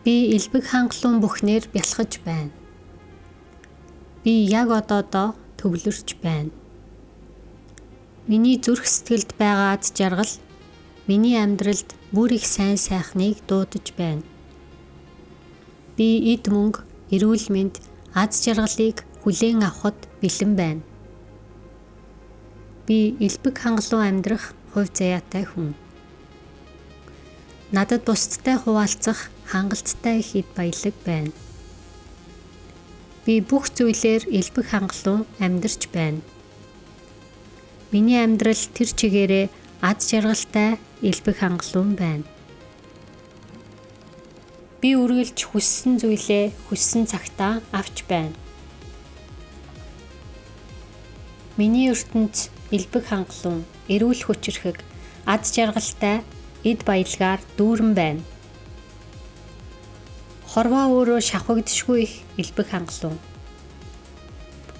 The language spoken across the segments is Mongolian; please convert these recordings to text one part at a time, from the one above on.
Би элбэг хангалуун бүхнээр бялхаж байна. Би яг одоодоо төвлөрч байна. Миний зүрх сэтгэлд байгаа аз жаргал миний амьдралд бүр их сайн сайхныг дуудаж байна. Би эд мөнгө, эрүүл мэнд, аз жаргалыг хүлээн авахад бэлэн байна. Би элбэг хангалуун амьдрах хувь заяатай хүн. Надад бусдтай хуваалцах хангалттай их эд баялаг байна. Би бүх зүйлээр элбэг хангалуун амьдарч байна. Миний амьдрал тэр чигээрээ аз жаргалтай, элбэг хангалуун байна. Би үргэлж хүссэн зүйлээ хүссэн цагтаа авч байна. Миний ертөнц элбэг хангалуун, эрүүл хүчирхэг, аз жаргалтай, эд баялгаар дүүрэн байна. Хорвоо өөрөө шавхагдшгүй их элбэг хангалуун.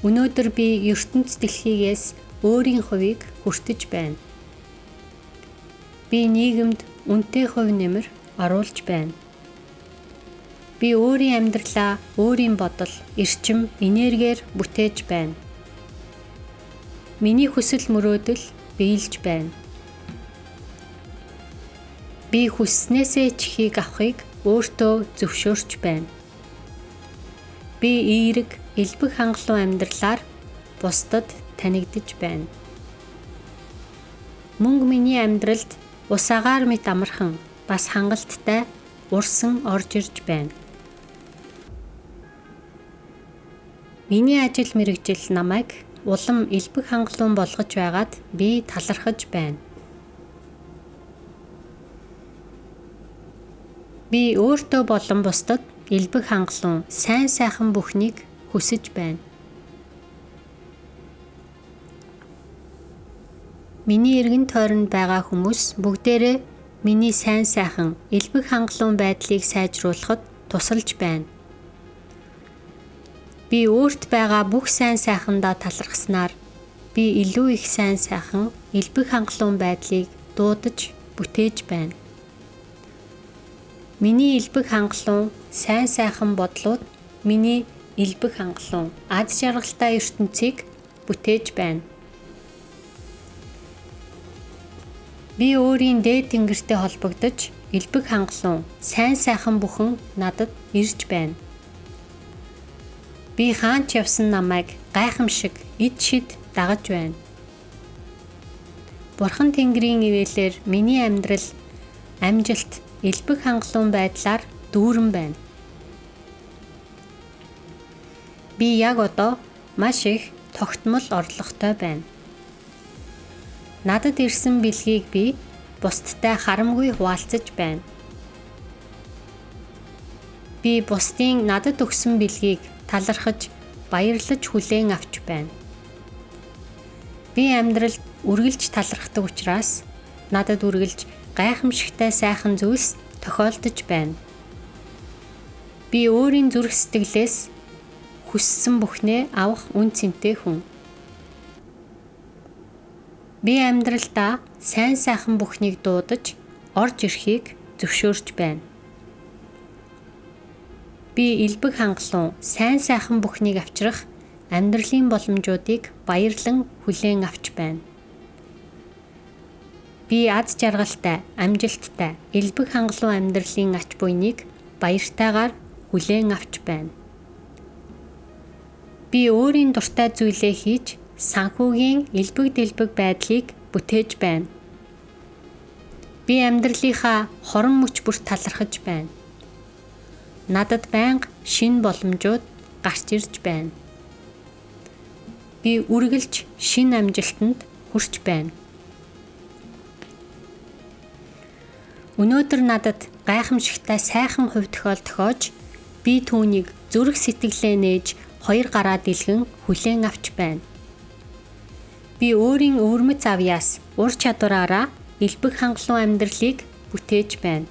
Өнөөдөр би ертөнц дэлхийгээс өөрийн хувийг хүртэж байна. Би нийгэмд үнэтэй хувь нэмэр оруулж байна. Би өөрийн амьдралаа өөрийн бодол, эрчим, энергиэр бүтээж байна. Миний хүсэл мөрөөдөл биелж байна. Би хүсснээсээ чихийг авахыг өөртөө зөвшөөрч байна. Би эерэг, элбэг хангалуун амьдралаар бусдад танигдаж байна. Мөнгө миний амьдралд ус агаар мэт амархан бас хангалттай урсан орж ирж байна. Миний ажил мэргэжил намайг улам элбэг хангалуун болгож байгаад би талархаж байна. Би өөртөө болон бусдад элбэг хангалуун, сайн сайхан бүхнийг хүсэж байна. Миний эргэн тойронд байгаа хүмүүс бүгдээрээ миний сайн сайхан, элбэг хангалуун байдлыг сайжруулахад тусалж байна. Би өөрт байгаа бүх сайн сайхандаа талархаснаар би илүү их сайн сайхан, элбэг хангалуун байдлыг дуудаж бүтээж байна. Миний элбэг хангалуун, сайн сайхан бодлууд миний элбэг хангалуун, аз жаргалтай ертөнцийг бүтээж байна. Би өөрийн дээд тэнгэртэй холбогдож, элбэг хангалуун, сайн сайхан бүхэн надад ирж байна. Би хаан ч явсан намайг гайхамшиг, эд шид дагаж байна. Бурхан Тэнгэрийн ивээлээр миний амьдрал амжилт, элбэг хангалуун байдлаар дүүрэн байна. Би яг одоо маш их тогтмол орлоготой байна. Надад ирсэн бэлгийг би бусдтай харамгүй хуваалцаж байна. Би бусдын надад өгсөн бэлгийг талархаж, баярлаж хүлээн авч байна. Би амьдралд үргэлж талархдаг учраас надад үргэлж гайхамшигтай сайхан зүйлс тохиолдож байна. Би өөрийн зүрх сэтгэлээс хүссэн бүхнээ авах үн цэнтэй хүн. Би амьдралдаа сайн сайхан бүхнийг дуудаж орж ирэхийг зөвшөөрч байна. Би элбэг хангалуун, сайн сайхан бүхнийг авчрах амьдралын боломжуудыг баярлан хүлээн авч байна. Би аз жаргалтай, амжилттай, элбэг хангалуун амьдралын ач буйныг баяртайгаар хүлээн авч байна. Би өөрийн дуртай зүйлээ хийж санхүүгийн элбэг дэлбэг байдлыг бүтээж байна. Би амьдралынхаа хорон мөч бүрт талархаж байна. Надад байнга шинэ боломжууд гарч ирж байна. Би үргэлж шинэ амжилтанд хүрч байна. Өнөөдөр надад гайхамшигтай сайхан хувь тохиол тохиож, би түүнийг зүрх сэтгэлээ нээж хоёр гараа дэлгэн хүлээн авч байна. Би өөрийн өвөрмөц авьяас ур чадвараараа элбэг хангалуун амьдралыг бүтээж байна.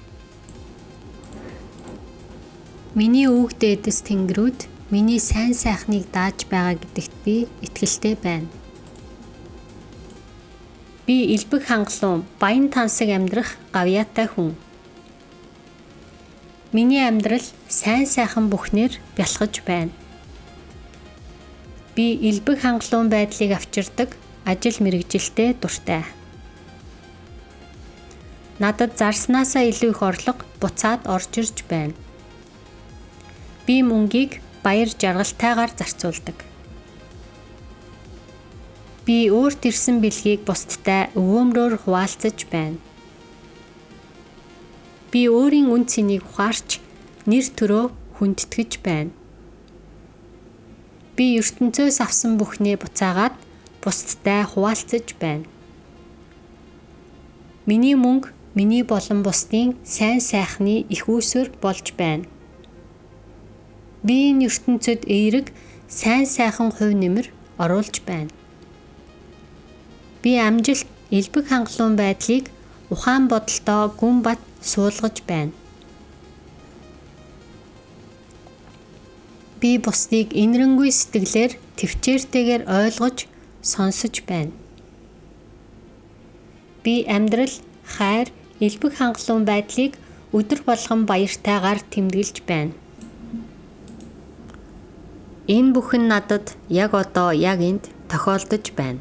Миний өвөг дээдэс тэнгэрүүд миний сайн сайхныг дааж байгаа гэдэгт би итгэлтэй байна. Би элбэг хангалуун, баян тансаг амьдрах гавьяатай хүн. Миний амьдрал сайн сайхан бүхнээр бялхаж байна. Би элбэг хангалуун байдлыг авчирдаг ажил мэргэжилтэд дуртай. Надад зарснаасаа илүү их орлого буцаад орж ирж байна. Би мөнгийг баяр жаргалтайгаар зарцуулдаг. Би өөрт ирсэн бэлгийг бусдтай өгөөмрөөр хуваалцаж байна. Би өөрийн үн цэнийг ухаарч нэр төрөө хүндэтгэж байна. Би ертөнцөөс авсан бүхнээ буцаагаад бусдтай хуваалцаж байна. Миний мөнгө миний болон бусдын сайн сайхны их үүсвэр болж байна. Би энэ ертөнцид эерэг сайн сайхан хувь нэмэр оруулж байна. Би амжилт, элбэг хангалуун байдлыг ухаан бодолдоо гүн бат суулгаж байна. Би бусдыг энэрэнгүй сэтгэлээр тэвчээртэйгээр ойлгож, сонсож байна. Би амьдрал, хайр, элбэг хангалуун байдлыг өдөр болгон баяртайгаар тэмдэглэж байна. Энэ бүхэн надад яг одоо яг энд тохиолдож байна.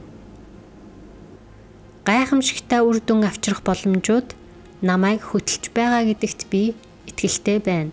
Гайхамшигтай үр дүн авчрах боломжууд намайг хөтөлж байгаа гэдэгт би итгэлтэй байна.